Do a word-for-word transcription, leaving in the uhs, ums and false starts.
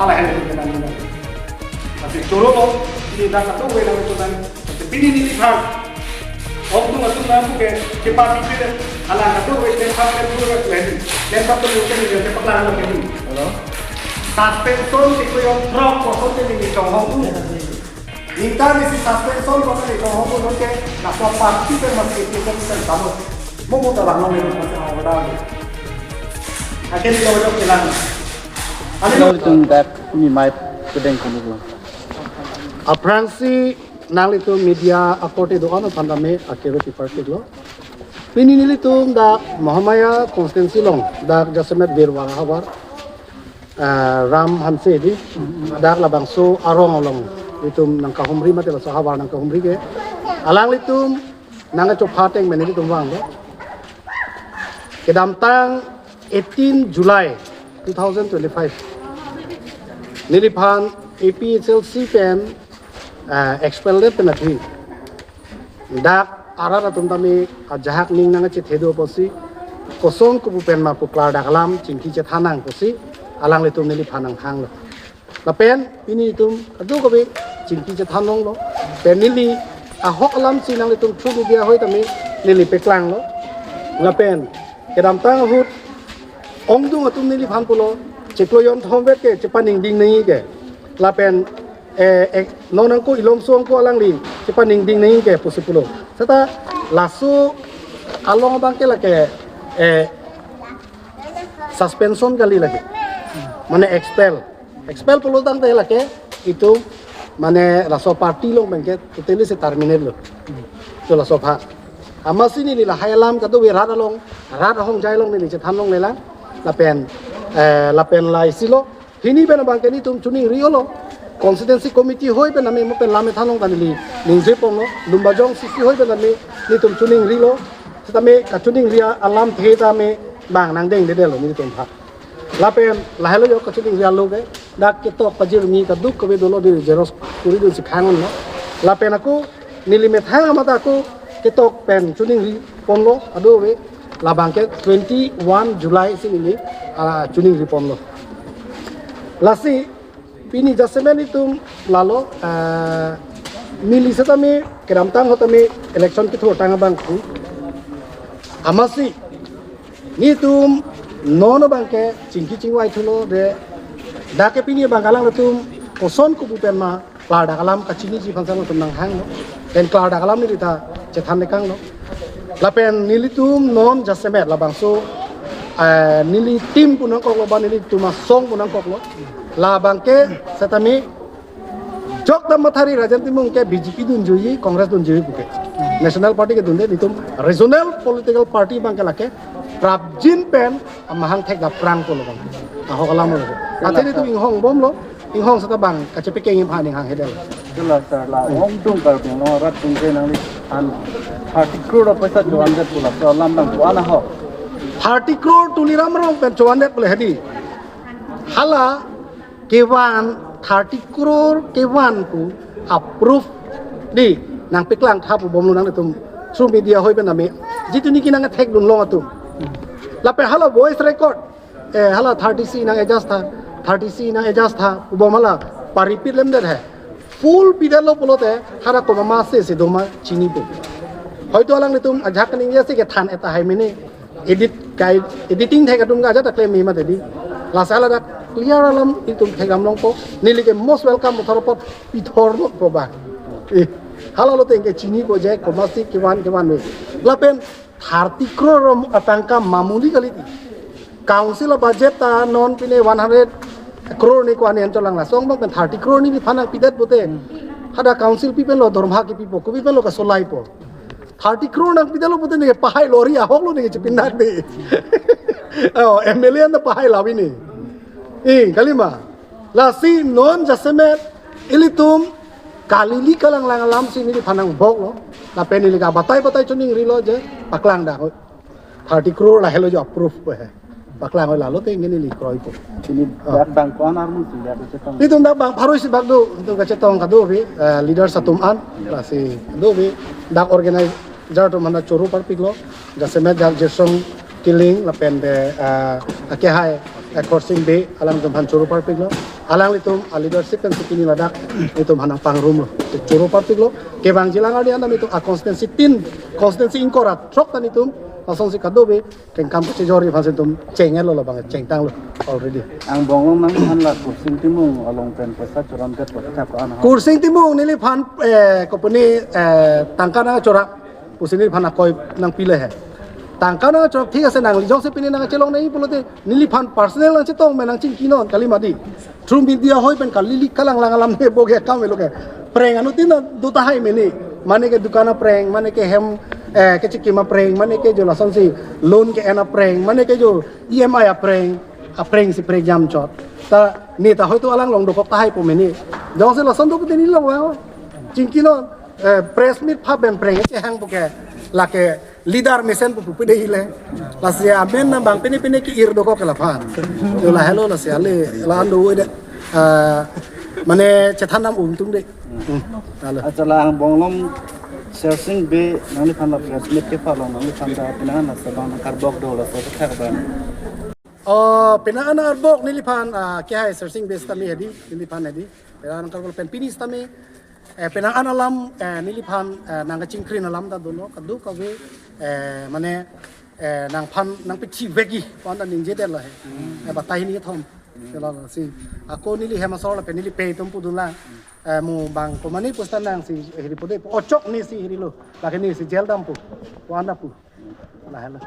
Ala hen itu kan ini. Masih choro ko, ini dah satu we nang itu kan. Masih pini ini kan. Hongdung atum nang ke cepat itu. Ala satu we dan sampai dulu kan lagi. Dan satu mungkin dia cepat lah lagi. Halo. Suspension itu yang truk kosong ini di Chonghong. Ningkan isi suspension ko na ito hobo no ke, na ko party pe mas iti ko sa tamo. Mo mo ta bang no me mas ang wala. Akhir ito wala kilang. Ano Ano itong dak ni mai pedeng kunuk lang. Aphrangsi nanglitum media akorte do-an aphan tame akero tipar tiklo. Pini nelitum dak Mahamaya constituency along dak jasemet Birwara havar, ah, Ram Hanse di, dak labangso arong along itum nangkahumri mate laso havar nangkahumri ke. Alanglitum nangkachopha ateng mene itum vanglo. Kedamtang eighteen July two thousand twenty-five. Neliphan A P H L C pen, ah, expelled pen aphi dak arat atum tame ajahak ning nangkachethe do pusi, kosong kopu pen ma pu klardak alam chingki chethan nang pusi, alanglitum neliphan nanghanglo. Lapen pini itum kadokave chingki chethan longlo. Pen neli ahok alamsi nanglitum through media hoi tame neli peklanglo. Lapen kedamtang ahut hongdung atum neliphan pulo, chiklo jonthom vet ke chepaningding nangji ke. Lapen, eh, eh, non angko Ilongso angko alangli chepaningding nangji ke pusi pulo. Seta laso along abang ke lake, eh, suspension kali lake. Mane expel. Expel pulo tangte lake itum mane laso party along pen ke totally si terminate lo. To laso apha. Amatsi neli lahai alam kadokave rat along, rat ahongjai along neli chethan longlelang. Lapen, eh, lapen la isi lo. Pini pen abang ke nelitum choningri-olo. Constituency committee hoi pen tame mo pen lam ethan long ta neli ningje ponlo. Lumbajong C C hoi pen tame nelitum choningrilo. Setame kachoningri alamthe tame bang nangdengdedetlo nelitum aphan. Lapen lahelo jo kachoningri alo ke, dak ketok pajirmi kadokave dolo, di xerox kuri dunsi khang-unlo. Lapen ako neli methang amat ako ketok pen choningri ponlo, kadokave. Labang ke twenty-one July si neli, ah, choningri ponlo. Lasi pini jasemet itum lalo, ah, neli setame kedamtang ahut tame election kethur tang abang ku. Amatsi nelitum non abang ke chingki chingvai thulo de, dak ke pini abang alanglitum koson kopu pen ma klardak alam kachiniji aphan si nangtum nanghanglo. Pen klardak alam neli ta chethan tekanglo. Lapen nelitum non jasemet labangso, eh, neli team pu nangkoklo ba nelitum asong pu nangkoklo. Labang ke setame jok dam mathari Rajen Timung ke B J P dunjuiye, Congress dunjuiye puke. National party ke dunde, nelitum regional political party abang ke lake prapjin pen amahang thek dapprang pulo bang. Ahok alam lo. Athe nelitum inghongbomlo, inghong seta bang kachepekeng iphan inghang hedel. Chula sir, la hongdung Karbi Anglong arat atum ke nangliphan thirty crore paisa chovan det pu laso alam bang ko-an ahok? Thirty crore Tuliram Ronghang pen chovan det pule hedi. Hala kevan, thirty crore kevan pu approve di nangpeklang tha pu bomlo nangtum through media hoi pen tame. Jitu niki nangthekdun long atum. Lapen hala voice record, eh, hala thirty C nang adjust tha, thirty C nang adjust tha pu bom hala pa-repeat lemdet he. Full pidetlo pulote hala komat masi si doma chinipo. Hoito alanglitum ajahak kaningje si kethan eta hai mene. Edit kai, editing thek atum ke ajat ta klem mati di. Lasi ladak clear alam itum thekdam longpo. Neli ke most welcome motor pot pithor not po ba. Eh, hala lote ke chinipo je komat masi kevan kevan we. Lapen thirty crore rom atangka mamuli kali di. Council a budget ta non pine one hundred crore ni ko-an an cholang, laso angbong pen thirty crore neliphan nangpidet pute. Hadak council pi pen lo dorma kepipo, kopi pen lo kasolaipo. Thirty crore nangpidetlo pute ne pahai lorry ahok lo ne chepindak de. Oh, M L A na pahai lavi ne. Eh, kali ma. Lasi non jasemet ilitum kalili kalanglang alam si neliphan nangboklo. Lapen neli ke batai batai choningrilo je paklang dak. Thirty crore lahelo jo approve pe he. Paklang lalo te neli kroipo. Chini Ah. dak bang ko-an armu si dak chetong. Itum dak bang pharo isi bak do, itum kachetong kadokave, eh, leaders atum an, lasi kadokave dak organizer atum an ta choro parpiklo, jasemet dak Jirsong Killing lapen de, eh, akehai eh, Khorsing Bey alanglitum aphan choro parpiklo. Alanglitum a leadership pensi pini ladak itum aphan nangpangrumlo. Choro parpiklo. Kevangji alang arni an itum a constituency tin, constituency ingkoi ra throk ta itum lasonsi kadokave kengkam kachejorji aphansi itum cheng-etlo, labang chengtanglo already. Angbong along nangphan la Khorsing Timung along pen poisa choramdet pu kethap ko-an ha? Khorsing Timung neliphan, eh, company, eh, tangka nangchorap pusi neliphan akoi nangpilo he. Tangka nangchorap thik ase, nangli jongsi pini nangchelong nangji pulote neliphan personal nangchetong pen nangchingkinon kali mati. Through media ahoi pen kali, ili kalang lang alam ne bo ke kam elo ke. Prank anuttin do tahai mene. Mane ke dukan aprang, mane ke hem, eh, kechikim aprang, mane ke jo lasonsi loan ke-en aprang, mane ke jo E M I aprang, aprangsi prekjam chot. Ta ne ta hoito alang long dokok tahai po mene. Jongsi lason dokok te ne longvang. Chingkinon, eh, press meet pha pen prank chehang pu ke, lake leader mesen pu pu pide hile. Lasi amen nang bang pine pine ke-ir dokok ke laphan. Jo lahelo, lasi ale la-an do de. Ah, mane chethan nam untung de. Hmm. Alo. Achala angbong along Khorsing Bey nangliphan la press meet kepalong nangliphan ta penang an la sabang nangkarbok do, laso kethak abang? Oh, penang an arbok neliphan, ah, kehai Khorsing Bey sitame hedi, neliphan hedi. Penang an karbok pen pini sitame, eh, penang an alam, eh, neliphan, eh, nangkachingkrin alam ta dono, kadokave, eh, mane, eh, nangphan, nangpachivekji pu-an ta ningjedetlo he. Eh, batai hini kethom. Sila si. Ako neli hem asor lapen neli pei atum pudunlang. Eh, mo bang komane posta nangsi hiri pode, ochok nesi hirilo. Lake nesi jail dampo. Pu-an ta pu. Lahelo.